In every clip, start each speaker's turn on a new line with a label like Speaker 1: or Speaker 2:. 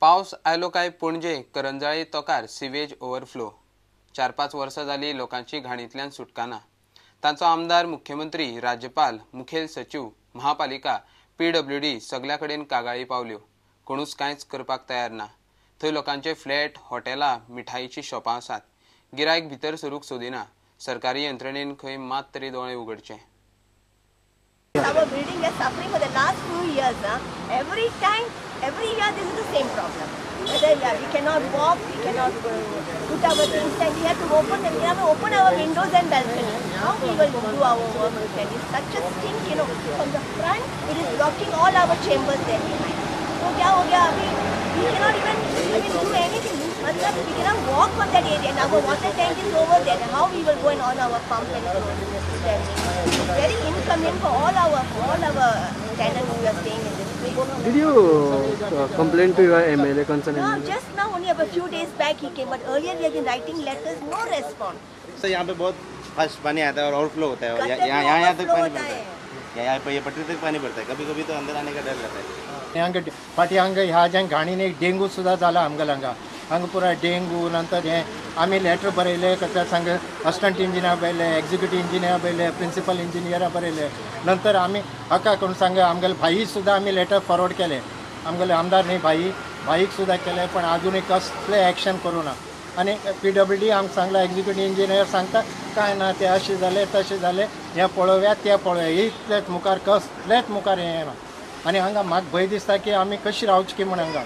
Speaker 1: पावस आयलो काय पणजे करंजाळे तोकार सिवेज ओव्हरफ्लो. 4-5 वर्सां जाली लोकांची घाणींतल्यान सुटका ना. तांचो आमदार, मुख्यमंत्री, राज्यपाल, मुखेल सचिव, महापालिका, पीडब्ल्यूडी सगल्या कडेन कागाळी पावल्यो. कोणूच कांयच करपाक तयार ना. थंय लोकांचे फ्लॅट, हॉटेलां, मिठाईची शॉपां आसात. गिरायक भितर सरूंक सोदिना. सरकारी यंत्रणेन खंय मात तरी दोळे उगडचे.
Speaker 2: Our building is suffering for the last few years. Every time, every year this is the same problem. Whether we cannot walk, we cannot put our things, and we have to open them. We have to open our windows and balcony. How we will do our work? And it's such a stink, you know. From the front, it is blocking all our chambers there behind. So क्या हो गया अभी? We cannot even do anything. मतलब we cannot walk on that area. And our water tank is over there. How we will go and on our pump and go? It's very inconvenient for all our tenants who are staying in this place.
Speaker 3: Did you complain to your MLA concerning?
Speaker 2: No, just now only a few days back he came. But earlier we have been writing letters, no response.
Speaker 4: Sir यहाँ pay बहुत fast पानी आता है और overflow होता है और यहाँ तक पानी भरता है. यहाँ pay ये पटरी तक पानी भरता है. कभी कभी तो अंदर आने का डर रहता है.
Speaker 5: हांगा फाटी हांगा ह्या ज्या घाणीने डेंगू सुद्धा जाला आमगेल्या हांगा. हांगा पुराय डेंगू. नंतर हे आमी लेटर बरयले त्या सांग असिस्टंट इंजिनियर बरयले, एक्झिक्युटिव्ह इंजिनियर बरयले, प्रिन्सिपल इंजिनियरा बरयले. नंतर आमी हाका कोण सांग आमगेले भाई सुद्धा आमी लेटर फॉरवर्ड केले. आमगेले आमदार न्ही भाई, भाईक सुद्धा केले, पण अजूनही कसले एक्शन करूं ना. आनी पीडब्ल्यू डी आमकां सांगला, एक्झिक्युटिव्ह इंजिनियर सांगता काय ना ते अशें जालें तशें जालें, हें पळोवया तें पळोवया, इतलेच मुखार कसलेच मुखार हें येना. आनी हांगा म्हाका भंय दिसता की आमी कशी रावची की म्हण. हांगा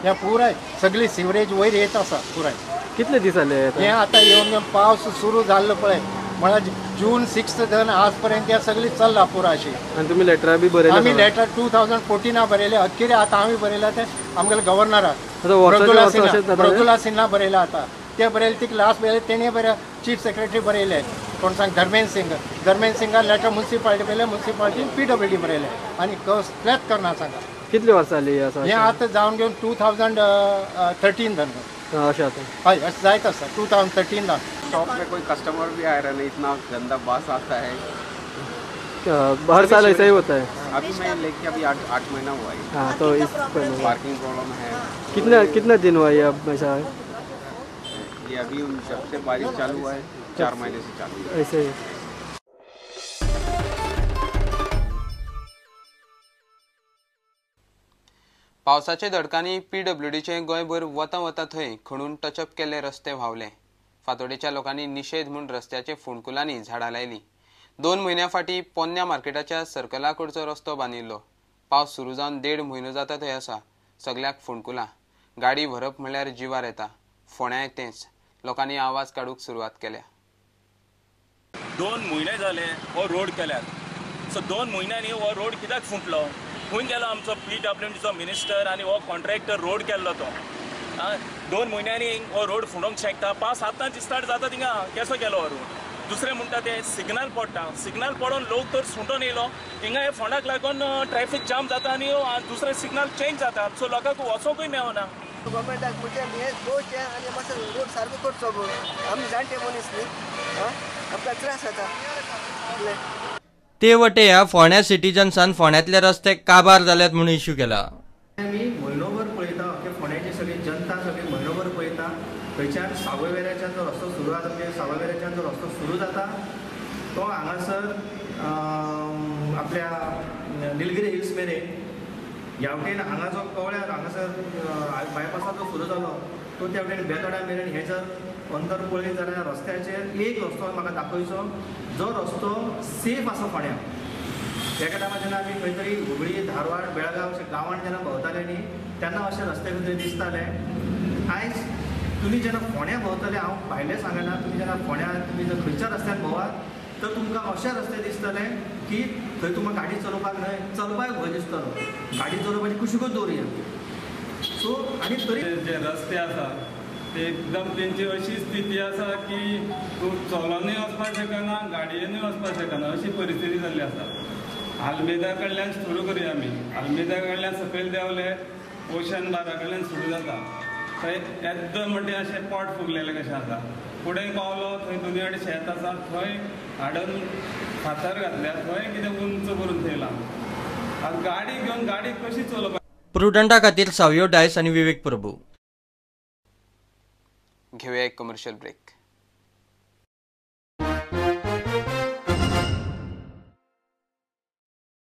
Speaker 5: हें पुराय सगळी सिवरेज वयर येत आसा पुराय.
Speaker 3: कितले दीस जाले
Speaker 5: हें आतां येवन पावस सुरू जाल्लो पळय म्हळ्यार जून 6 धरून आज पर्यंत हें सगळी चल्ला पुराय अशी.
Speaker 3: आनी तुमी लेटरां बी बरयले?
Speaker 5: आमी लेटर 2014 बरयले. अखेर आतां आमी बरयला तें आमगेले गव्हर्नराक मृदुला सिन्हा बरयला. आतां ते बरयले तिका लास्ट बरयले तेणें बरय चीफ सेक्रेटरी बरयले कोण सांग धर्मेंद्र सिंग. धर्मेंद्र सिंगान लेटर मुन्सिपालिटी बरयले, मुन्सिपालिटीन पीडब्ल्यूडी बरयले आनी कसलेच करना सांगा.
Speaker 3: कितले वर्सां जाली
Speaker 5: हें आतां जावन घेवन 2013 धरून
Speaker 3: अशें आतां
Speaker 5: हय अशें जायत आसा 2013 धरून.
Speaker 6: शॉप में कोई कस्टमर भी आ रहा नहीं, इतना गंदा बास आता है.
Speaker 3: हर साल ऐसा ही होता है.
Speaker 6: अभी मैं लेके अभी 8 महीना हुआ है.
Speaker 3: हाँ, तो इस
Speaker 6: पार्किंग प्रॉब्लम है.
Speaker 3: कितना कितना दिन हुआ ये अब ऐसा है?
Speaker 6: ये अभी जब से बारिश चालू हुआ है 4 महीने से चालू है
Speaker 3: ऐसे ही.
Speaker 1: पावसाच्या दडकांनी पीडब्ल्यूडीचे गोंयभर वता वता थंय खणून टचअप केल्ले रस्ते व्हांवले. फातोडेच्या लोकांनी निशेध म्हूण रस्त्याचे फोंडकुलांनी झाडां लायली. 2 म्हयन्या फाटीं पोन्न्या मार्केटाच्या सर्कला कडचो रस्तो बांदिल्लो. पावस सुरू जावन 1.5 म्हयनो जाता थंय आसा. सगल्याक फोंडकुलां. गाडी व्हरप म्हणल्यार जिवार येता. फोंड्याय तेंच. लोकांनी आवाज काडूंक सुरवात केल्या.
Speaker 7: 2 म्हयने जाले हो रोड केल्यार. सो 2 म्हयन्यांनी हो रोड कित्याक फुटलो? खंय गेलो आमचो पीडब्ल्यूडीचो मिनिस्टर आनी हो कॉन्ट्रॅक्टर रोड केल्लो तो? 2 म्हयन्यांनी हो रोड फुटोवंक शकता? 5-7 आतांच स्टार्ट जाता थिंगा. केसो गेलो हो रोड? दुसरें म्हणटा ते सिग्नल पडटा. सिग्नल पडोन लोक तर सुटोन येयलो हिंगा हे फोंडाक लागून ट्रॅफिक जाम जाता आनी दुसरें सिग्नल चेंज जाता. सो लोकांक वचोंकूय मेळना.
Speaker 8: गव्हर्मेंटाक म्हणजे हें पळोवचें आनी मातसो रोड सारको करचो. आमी जाणटे मनीस न्ही, आमकां त्रास जाता.
Speaker 9: ते वटे ह्या फोंड्या सिटीजन्सान फोंड्यांतले रस्ते काबार जाल्यात म्हणून इश्यू केला.
Speaker 10: आमी म्हयनोभर पळयता, अख्खे फोंड्याची सगळी जनता सगळी म्हयनोभर पळयता. थंयच्यान सावयवेऱ्याच्यान जो रस्तो सुरू जाता, म्हणजे सावयवेऱ्याच्यान जो रस्तो सुरू जाता तो हांगासर आपल्या निलगिरी हिल्स मेरेन, ह्या वटेन हांगा जो कवळ्यार हांगासर बायपासार जो सुरू जालो तो त्या वटेन बेतोड्या मेरेन हे जर अंतर पळयत जाल्यार रस्त्याचेर एक रस्तो म्हाका दाखयचो जो रस्तो सेफ आसा फोंड्यां. एका टायमार जेन्ना आमी खंय तरी हुबळी, धारवाड, बेळगांव अशे गांवांत जेन्ना भोंवताले न्ही तेन्ना अशे रस्ते खंय तरी दिसताले. आयज तुमी जेन्ना फोंड्यां भोंवतले, हांव भायलें सांगना, तुमी जेन्ना फोंड्यां तुमी जर खंयच्या रस्त्यान भोंवात तर तुमकां अशे रस्ते दिसतले की थंय तुमकां गाडी चलोवपाक न्हय चलपाक भंय दिसतलो. गाडी चलोवपाची कुशीकूच दवरुया. सो आनी तरी
Speaker 11: जे रस्ते आसा ते एकदम तेंची अशी स्थिती आसा की तूं चलोनूय वचपाक शकना, गाडयेनूय वचपाक शकना अशी परिस्थिती जाल्ली आसा. आल्मेदा कडल्यान सुरू करुया आमी. आल्मेदा कडल्यान सकयल देंवले ओशन बारा कडल्यान सुरू जाता. थंय एकदम म्हणजे अशें पोट फुगलेलें कशें आसा. फुडें पावलो थंय दोनी कडेन शेत आसा, थंय हाडून फातर घातल्या, थंय कितें उंच करून थेयलां. आतां गाडी घेवन गाडी कशी चलोवपाक?
Speaker 9: प्रुडंटा खातीर सावयो डायस आनी विवेक प्रभू.
Speaker 1: घेऊया एक कमर्शियल ब्रेक.